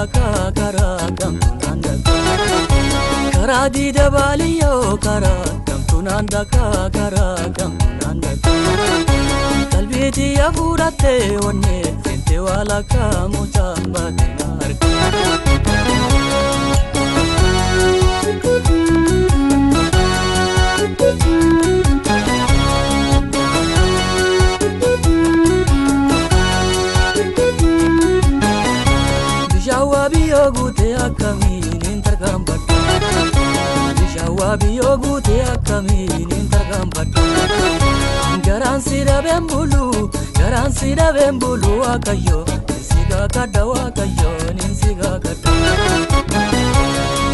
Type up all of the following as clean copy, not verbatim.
daka karaa kamtu naan daka karaa diida baaliyyoo karaa kamtu naan daka karaa kamtu naan daka qalbiitii hafuudhattee onnee seentee walakkaa mucaan baate na harka. Bishaan biyyoo guutee akkamiin hin tarkaanfadhu? Bishaan biyyoo guutee akkamiin hin tarkaanfadhu? Garaan si dhabeen bulu, garaan si dhabeen bulu Waaqayyo, si gaakadha Waaqayyo, si gaakadha.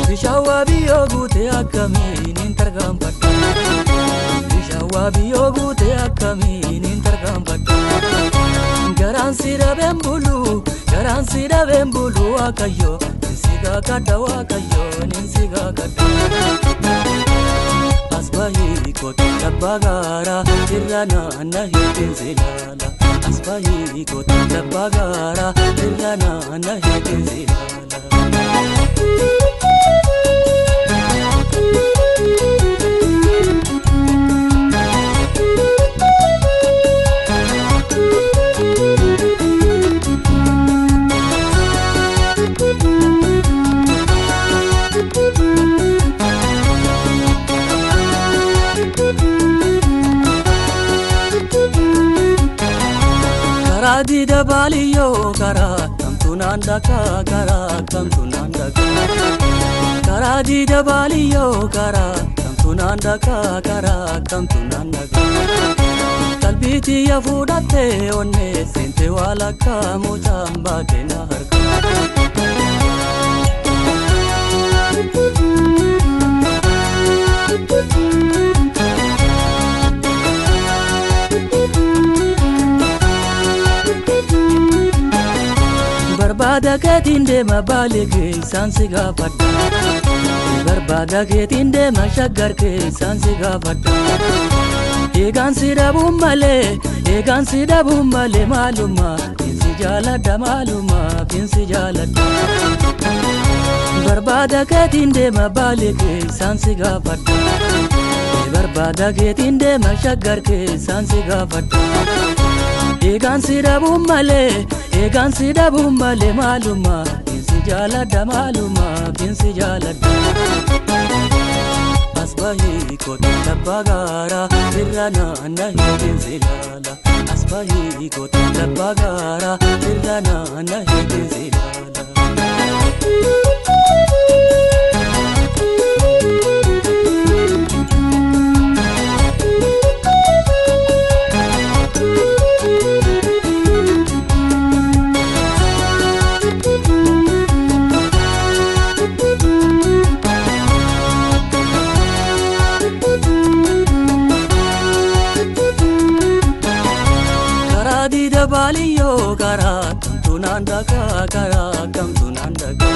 Bishaan biyyoo guutee akkamiin hin tarkaanfadhu? Bishaan biyyoo guutee akkamiin hin tarkaanfadhu? Garaan si dhabeen bulu, garaan si dhabeen bulu Waaqayyo, si gaakadha Waaqayyo, si gaakadha. Asbahi kooti labbaa gaaraa irra naanna heetiin silaala. Asbahi kooti labbaa gaaraa irra naanna heetiin silaala. Karaa diida baaliyyoo karaa kamtu naan daka karaa kamtu naan daka karaa diida baaliyyoo karaa kamtu naan daka karaa kamtu naan daka qalbiitii hafuudhattee onnee seentee walakkaa mucaan baate na harka. Barbaada keetiin deema baalee keessaan si gaafadha. Barbaada keetiin deema shaggar keessaan si gaafadha. Eegaan si dhabuun malee, eegaan si dhabuun malee maaluma, finsi jaaladha maaluma, finsi jaaladha. Barbaada keetiin deema baalee keessaan si gaafadha. Barbaada keetiin deema shaggar keessaan si gaafadha. Eegaan si dhabuun malee, eegaan si dhabuun malee maaluma, finsi jaaladha maaluma, finsi jaaladha. Asbahi kooti labbaa gaaraa irra naanna heetiin silaala. Asbahi kooti labbaa gaaraa irra naanna heetiin silaala. Karaa diida baaliyyoo karaa kamtu naan daka karaa kamtu naan daka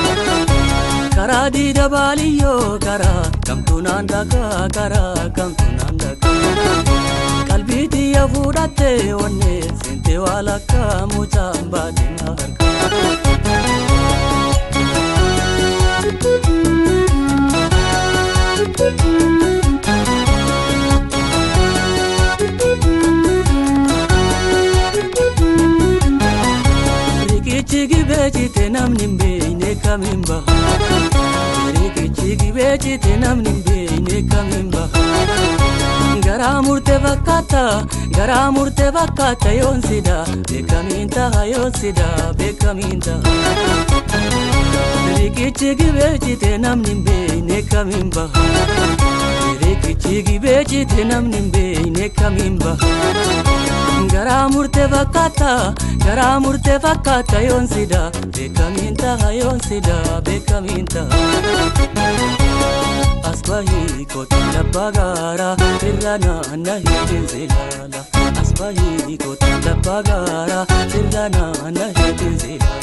karaa diida baaliyyoo karaa kamtu naan daka karaa kamtu naan daka qalbiitii hafuudhattee onnee seentee walakkaa mucaan baate na harka. Riqichi gibee jite namni hin beekne kamiin baha? Riqichi gibee jite namni hin beekne kamiin baha? Garaa murtee fakkaata, garaa murtee fakkaata yoon sida, beekamiin taha yoon sida, beekamiin taha. Riqichi gibee jite namni hin beekne kamiin baha? Riqichi gibee jite namni hin beekne kamiin baha? Garaa murtee fakkaata, garaa murtee fakkaata yoon sida, beekamiin taha yoon sida, beekamiin taha. Asbahi kooti labbaa gaaraa irra naanna heetiin silaala. Asbahi kooti labbaa gaaraa irra naanna heetiin silaala.